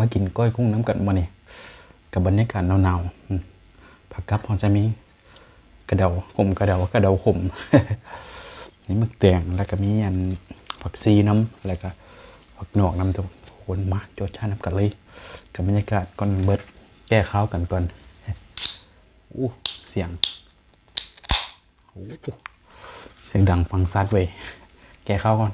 ມາກິນກ້ອຍກຸ້ງນຳກັນມື້ນີ້ ກັບບັນຍາກາດໜາວໆ. ອືມ ຜັກກັບເຮົາຈະມີກະເດົາ ຂົມກະເດົາ ກະເດົາຂົມ ມີໝາກແຕງ ແລ້ວກໍມີອັນຜັກຊີນຳ ແລ້ວກໍຜັກໜວກນຳ ທຸກຄົນ. ມາ ຈົວຈານນຳກັນເລີຍ ກັບບັນຍາກາດກ່ອນເບິດ ແກ້ຄາວກັນກ່ອນ. ໂອ້ ສຽງ ໂອ້ ສຽງດັງຟັງຊັດເວີຍ ແກ້ຄາວກ່ອນ.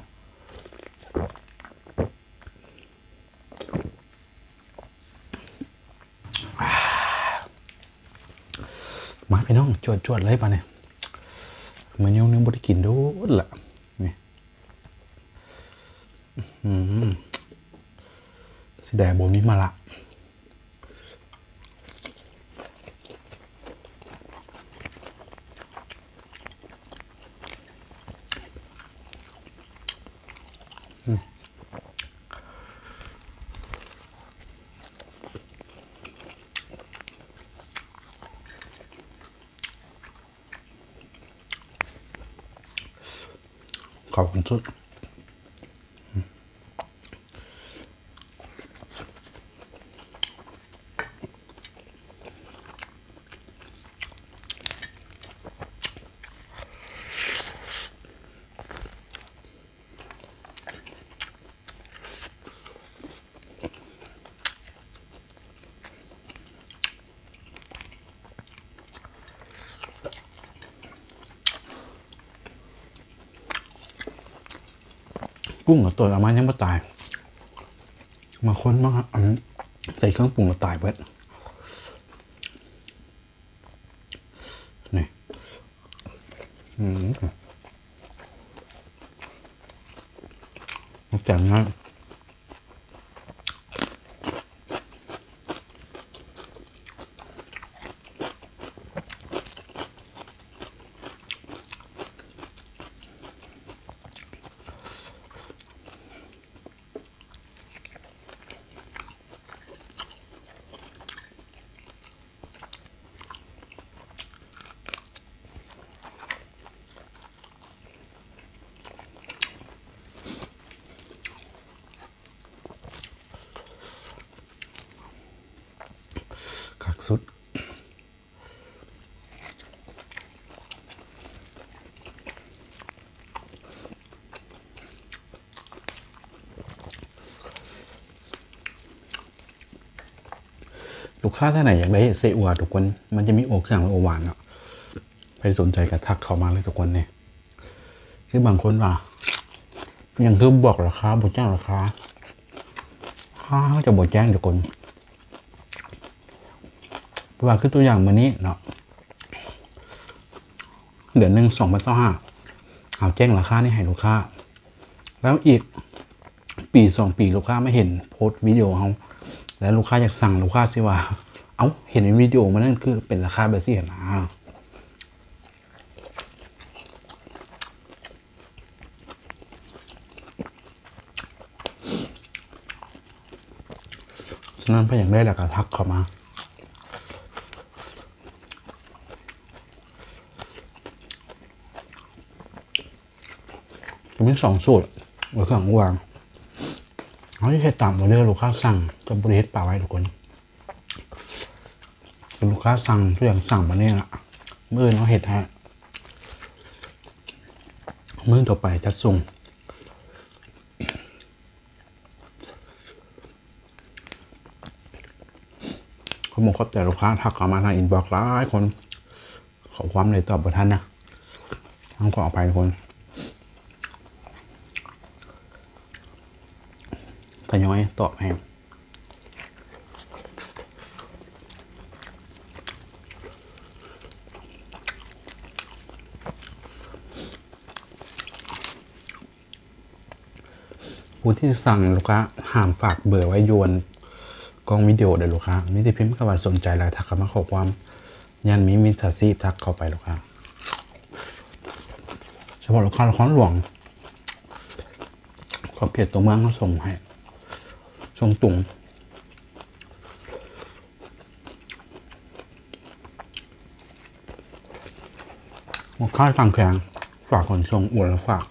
ມາພີ່ນ້ອງ ຈວດໆເລີຍບາດນີ້ ມື້ນີ້ຍັງບໍ່ໄດ້ກິນໂດນລະນີ້. ອືມ ເສຍດາຍບໍ່ມີມະລະ. ເຂົ້າກັນສຸດ. ກຸ້ງກໍຕົວເອົາມາຍັງບໍ່ຕາຍ ບາງຄົນມາ ອັນ ໃສ່ເຄື່ອງປຸງແລ້ວຕາຍເບິດ. ນີ້ ອືມ ມັນແຕງງ່າຍ. ຄັກສຸດ. ລູກຄ້າທ່ານໃດຢາກໄດ້ເສັ້ນອົ່ວທຸກຄົນ ມັນຈະມີອົ່ວເຄື່ອງ ອົ່ວຫວານເນາະ ໃຜສົນໃຈກໍທັກເຂົ້າມາເລີຍທຸກຄົນເດ້. ຄືບາງຄົນວ່າ ຫຍັງຄືບອກລາຄາ ບໍ່ແຈ້ງລາຄາ ເຮົາຈະບໍ່ແຈ້ງທຸກຄົນ ເພາະວ່າຄືຕົວຢ່າງມື້ນີ້ເນາະ ເດືອນໜຶ່ງ ສອງພັນຊາວຫ້າ ເຮົາແຈ້ງລາຄານີ້ໃຫ້ລູກຄ້າ ແລ້ວອີກປີສອງປີ ລູກຄ້າມາເຫັນໂພສວິດີໂອເຮົາ ແລ້ວລູກຄ້າຢາກສັ່ງ ລູກຄ້າຊິວ່າ ເອົ້າ ເຫັນໃນວິດີໂອມື້ນັ້ນຄືເປັນລາຄາແບບຊີ້ຫັ້ນນະ. ສະນັ້ນ ໃຜຢາກໄດ້ແລ້ວກໍທັກເຂົ້າມາ. ຈະມີສອງສູດ ເອົາເຄື່ອງວາງ ເຮົາຊິເຮັດຕາມອໍເດີລູກຄ້າສັ່ງ ຈະບໍ່ໄດ້ເຮັດປະໄວ້ທຸກຄົນ. ລູກຄ້າສັ່ງ ຄືຫຍັງສັ່ງມານີ້ລະ ມື້ອື່ນເຮົາເຮັດໃຫ້ ມື້ຕໍ່ໄປຈັດສົ່ງ. ຂອບອົກຂອບໃຈລູກຄ້າ ທັກເຂົ້າມາທາງອິນບັອກຫຼາຍຄົນ. ຂໍ້ຄວາມເລີຍຕອບບໍ່ທັນນະ ຕ້ອງຂໍອະໄພທຸກຄົນ ທະຍອຍຕອບໃຫ້. ຜູ້ທີ່ສັ່ງລູກຄ້າຫ້າມຝາກເບີໄວ້ຢູ່ອັນກ້ອງວິດີໂອເດີ້ລູກຄ້າ ມີແຕ່ພິມຄຳວ່າສົນໃຈ ແລ້ວທັກເຂົ້າມາຂໍ້ຄວາມ ຢ້ານມີມິດສາຊີບທັກເຂົ້າໄປລູກຄ້າ. ສະເພາະລູກຄ້ານະຄອນຫຼວງ ຂອບເຂດຕົວເມືອງເຮົາສົ່ງໃຫ້ ສົ່ງຕົງ. ລູກຄ້າສັ່ງແຂງ ຝາກຂົນສົ່ງ ໂອນແລ້ວຝາກ.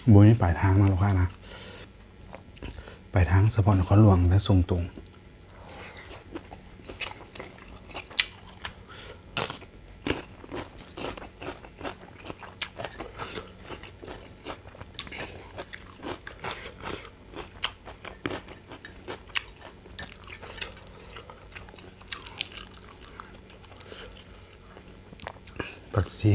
ບໍ່ມີປາຍທາງນະລູກຄ້ານະ, ປາຍທາງສະເພາະນະຄອນຫຼວງ ແລະ ສົ່ງຕົງ. ຜັກຊີ.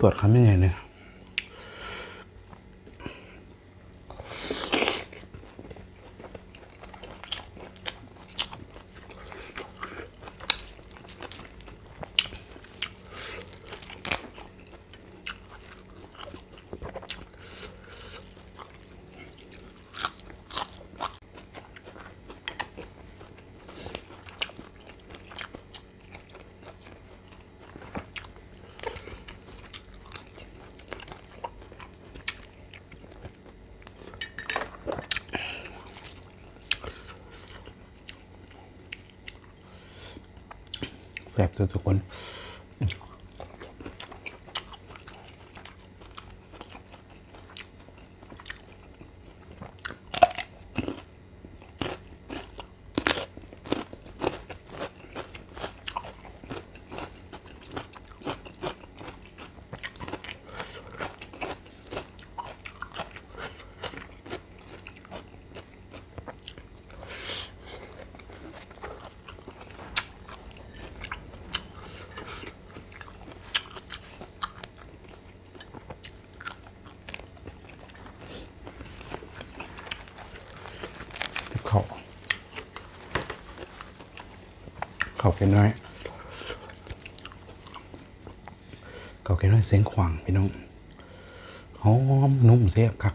ຕວດຄຳໃຫຍ່ໆ ເລີຍ. ແຊບເດີ້ທຸກຄົນ. ເຂົ້າ ເຂົ້າແກ່ນ້ອຍ ເຂົ້າແກ່ນ້ອຍຊຽງຂວາງ ພີ່ນ້ອງ ຫອມ ນຸ້ມ ແຊບຄັກ.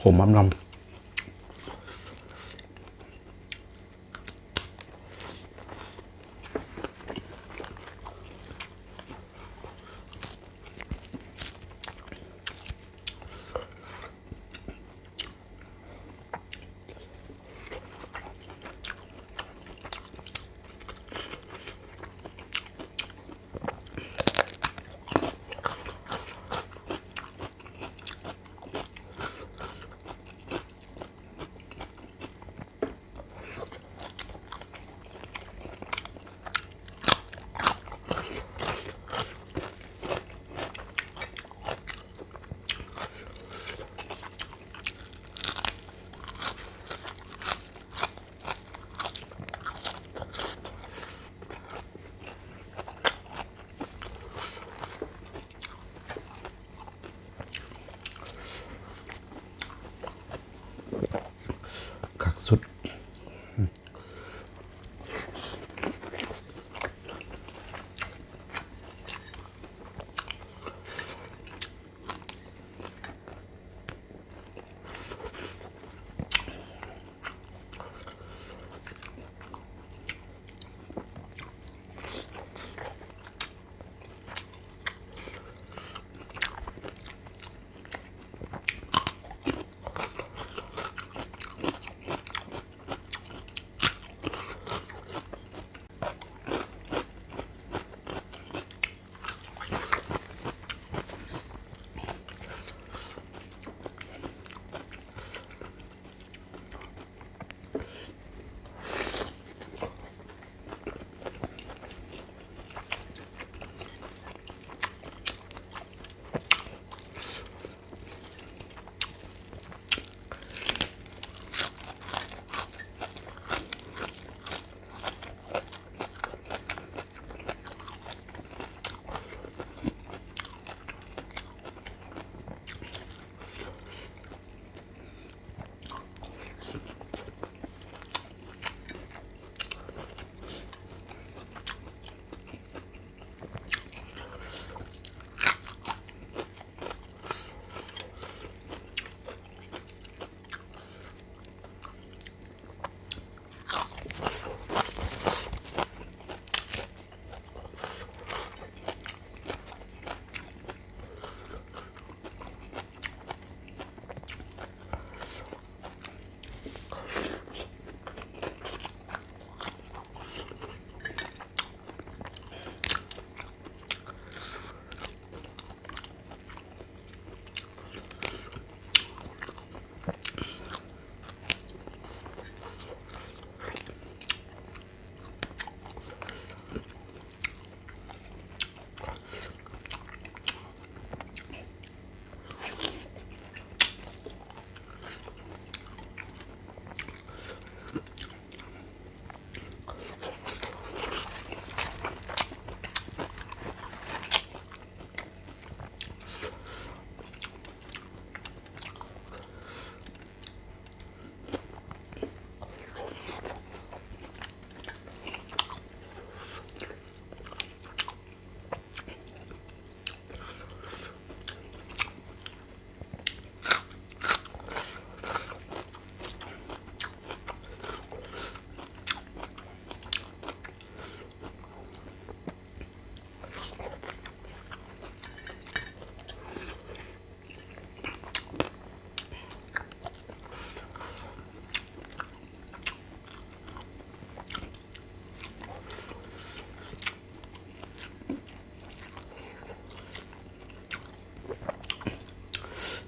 ຂົມອຳລຳ. ຄັກສຸດ. ເ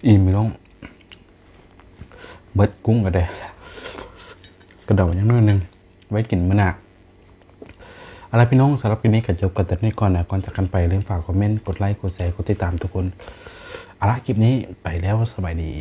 ອີ່ມພີ່ນ້ອງ ເບິດກຸ້ງກໍໄດ້ ກະເດົາຍັງໜ້ອຍໜຶ່ງ ໄວ້ກິນມື້ໜ້າ. ເອົາລະພີ່ນ້ອງ ສຳລັບຄລິບນີ້ກໍຈົບກັນເທົ່ານີ້ກ່ອນນະ. ກ່ອນຈາກກັນໄປ ຢ່າລືມຝາກຄອມເມັນ ກົດໄລ ກົດແຊ ກົດຕິດຕາມທຸກຄົນ. ເອົາລະ ຄລິບນີ້ໄປແລ້ວ ສະບາຍດີ.